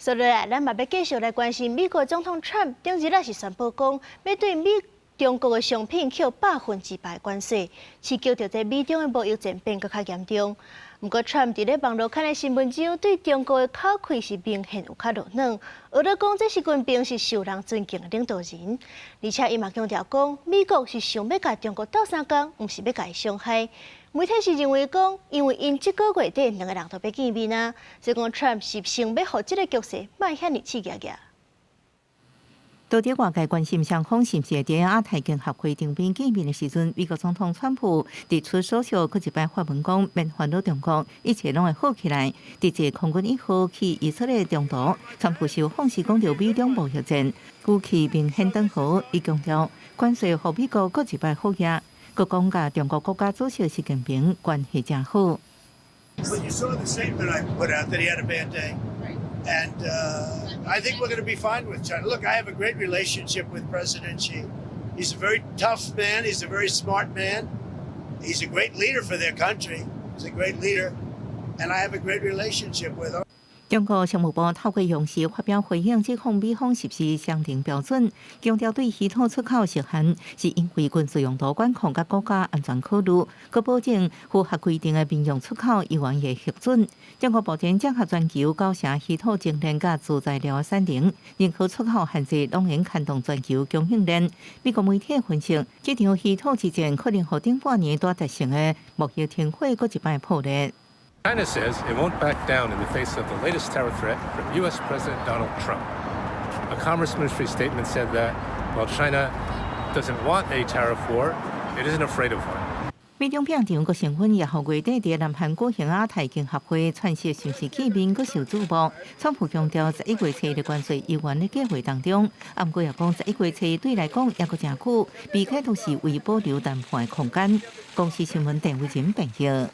所以來，咱嘛欲繼續來關心美國總統川普，頂日仔是宣布講，欲對美中國的商品扣100%的關稅，刺激著這美中的貿易戰變閣較嚴重。毋過，川普佇咧網路刊的新文章對中國的口氣是明顯有較落軟，學咧講這習近平是受人尊敬的領導人，而且伊嘛強調講，美國是想欲共中國鬥相共，毋是欲共伊傷害。媒體是認為講，因為𪜶這個月底兩个人都欲見面啊，所以講川普是想欲予這个局勢莫遐爾刺激個。到底外界關心雙方是毋是會佇亞太經合會頂邊見面的時陣，美國總統川普佇 Truth Social 閣一擺發文講，免煩惱中國，一切攏會好起來。佇坐空軍一號去以色列中途，川普受訪時講著美中貿易戰，語氣明顯轉和，伊強調關稅予美國閣一擺好額，閣講佮中國國家主席習近平關係誠好。 But you saw the statement I put out that he had a bad day. And I think we're going to be fine with China. Look, I have a great relationship with President Xi. He's a very tough man. He's a very smart man. He's a great leader for their country. He's a great leader. And I have a great relationship with him. 中國商務部透過用詞發表回應，指控美方實施雙重標準，強調對稀土出口設限是因為軍事用途管控佮國家安全考慮，閣保證符合規定的民用出口猶原會核准。中國目前整合全球九成稀土精煉佮主材料的產能，任何出口限制攏會牽動全球供應鏈。美國媒體分析，這場稀土之戰可能予頂半年才達成的貿易停火閣一擺破裂。 China says it won't back down in the face of the latest tariff threat from U.S. President Donald Trump. A Commerce Ministry statement said that while China doesn't want a tariff war, it isn't afraid of one. 美中拼場閣升溫，予月底佇南韓舉行亞太經合會竄席是毋是見面閣受矚目。川普強調，11月初的關稅猶原咧計劃當中，啊，毋過也講11月初對來講猶閣誠久，避開都是為保留談判的空間。公視新聞鄧偉仁編譯。